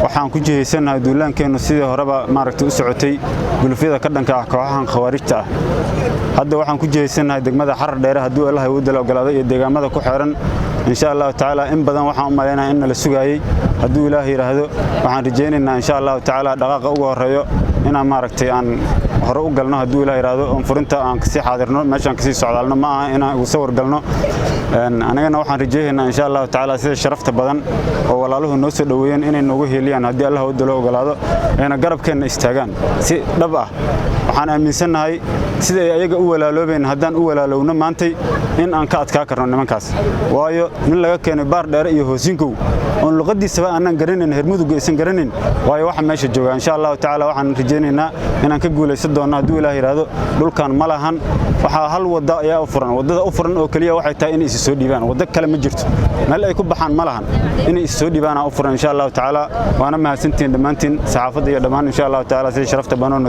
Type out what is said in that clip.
Waxaan ku jihaysannahay duulaankeennu sidii horeba maaragtay u socotay, gulufyada ka dhanka ah kooxahan khawaarijta ah. Hadda waxaan ku jihaysannahay degmada Xarar Dheere, hadduu Allaha awoodda la ogolaado, iyo deegaamada ku xeeran, insha Allahu tacaala. In badan waxaan u malaynayaa in nala sugaayey. Hadduu Ilaah yidhaahdo, waxaan rajaynaynaa, insha Allahu tacaala, dhaqaaqa ugu horreeyo inaan maaragtay aan hore u galno, hadduu Ilaah yidhaahdo, oon furinta aan kasii xaadirno, meeshaan kasii socdaalno. Ma aha inaan ugu sawir galno. Anigana waxaan rajaynaynaa, insha Allahu tacaala, sida sharafta badan oo walaaluhu noo soo dhoweeyeen inay noogu heeliyaan, haddii Allah wadda loo ogolaado, ayna garabkeenna istaagaan si dhab ah. Waxaan aaminsannahay sida ay ayaga u walaaloobeen haddaan u walaalowno maantay in aan ka adkaa karno nimankaas, waayo nin laga keenay Baar Dheere iyo Hoosinkow oon luqadiisaba aanan garanayn, Hermuduga aysan garanayn, waayo waxa meesha jooga. Insha Allahu tacaala, waxaan rajaynaynaa inaan ka guulaysan doonno, hadduu Ilaah yidhaahdo. Dhulkan ma lahan. Waxaa hal wadda ayaa u furan. Waddada u furan oo keliya waxay tahay inay isi soo dhiibaan. Waddo kale ma jirto, meel ay ku baxaan ma lahan. Inay isi soo dhiibaanaa u furan, insha Allahu tacaala. Waana mahadsantihiin dhammaantiin, saxaafadda iyo dhammaan, insha Allahu tacaala, sida sharafta badan.